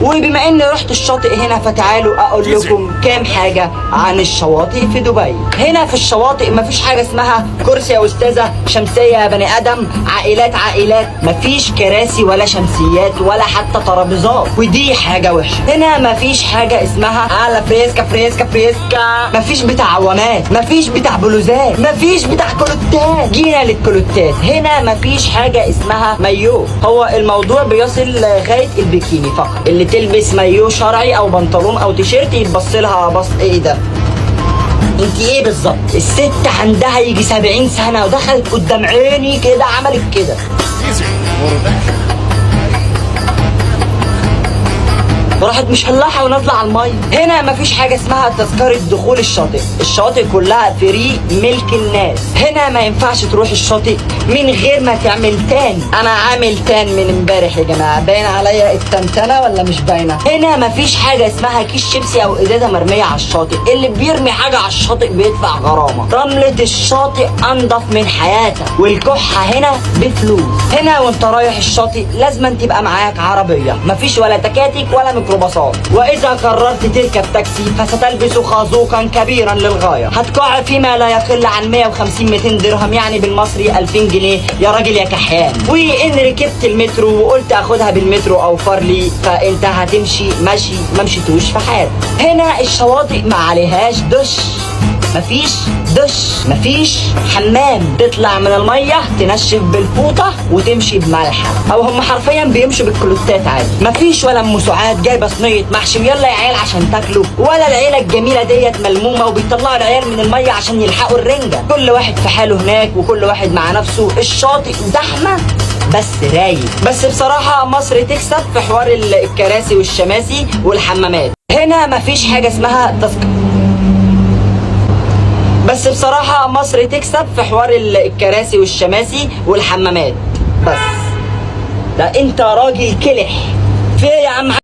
وبما اني رحت الشاطئ هنا فتعالوا اقول لكم كام حاجة عن الشواطئ في دبي. هنا في الشواطئ مفيش حاجة اسمها كرسي يا استاذة، شمسية يا بني ادم، عائلات عائلات، مفيش كراسي ولا شمسيات ولا حتى ترابيزات، ودي حاجة وحشة. هنا مفيش حاجة اسمها على fresca fresca fresca، مفيش بتاع عوامات، مفيش بتاع بلوزات، مفيش بتاع كلوتات. جينا للكلوتات، هنا مفيش حاجة اسمها مايو، هو الموضوع بيصل لغاية البيكيني فقط. اللي تلبس مايو شرعي او بنطلون او تيشيرت يتبص لها بص ايه ده، انت ايه بالظبط؟ الست عندها يجي 70 سنة ودخلت قدام عيني كده عملت كده Easy. Motivation. وراحت مشلحه ونازلة على المية. هنا مفيش حاجة اسمها تذكره دخول الشاطئ، الشاطئ كلها free ملك الناس. هنا ما ينفعش تروح الشاطئ من غير ما تعمل tan. انا عامل tan من امبارح يا جماعة، باين عليا التنتنه ولا مش باينة؟ هنا مفيش حاجة اسمها كيس شيبسي او ازازة مرمية على الشاطئ، اللي بيرمي حاجة على الشاطئ بيدفع غرامة. رملة الشاطئ انضف من حياتك، والكحه هنا بفلوس. هنا وانت رايح الشاطئ لازم تبقى معاك عربية، مفيش ولا تكاتك ولا ميكروباصات. واذا قررت تركب تاكسي فستلبس خازوقا كبيرا للغاية، هتقع فيما لا يقل عن 150 200 درهم، يعني بالمصري 2000 جنيه يا راجل يا كحيان. وان ركبت المترو وقلت اخدها بالمترو اوفر لي، فانت هتمشي مشي ما مشيتوش في حياتك. هنا الشواطئ ما عليهاش دش، مفيش دش، مفيش حمام، تطلع من المية تنشف بالفوطه وتمشي بملحه، او هم حرفيا بيمشوا بالكلوتات عادي. مفيش ولا ام سعاد جايبه صينية محشي ويلا يا عيال عشان تاكلوا، ولا العيلة الجميلة ديت ملمومه وبيطلعوا العيال من المية عشان يلحقوا الرنجه. كل واحد في حاله هناك وكل واحد مع نفسه. الشاطئ زحمة بس رايق. بس بصراحة مصر تكسب في حوار الكراسي والشماسي والحمامات. هنا مفيش حاجة اسمها تذكره، بس بصراحة مصر تكسب في حوار الكراسي والشماسي والحمامات. بس ده انت راجل كلح في ايه يا عم؟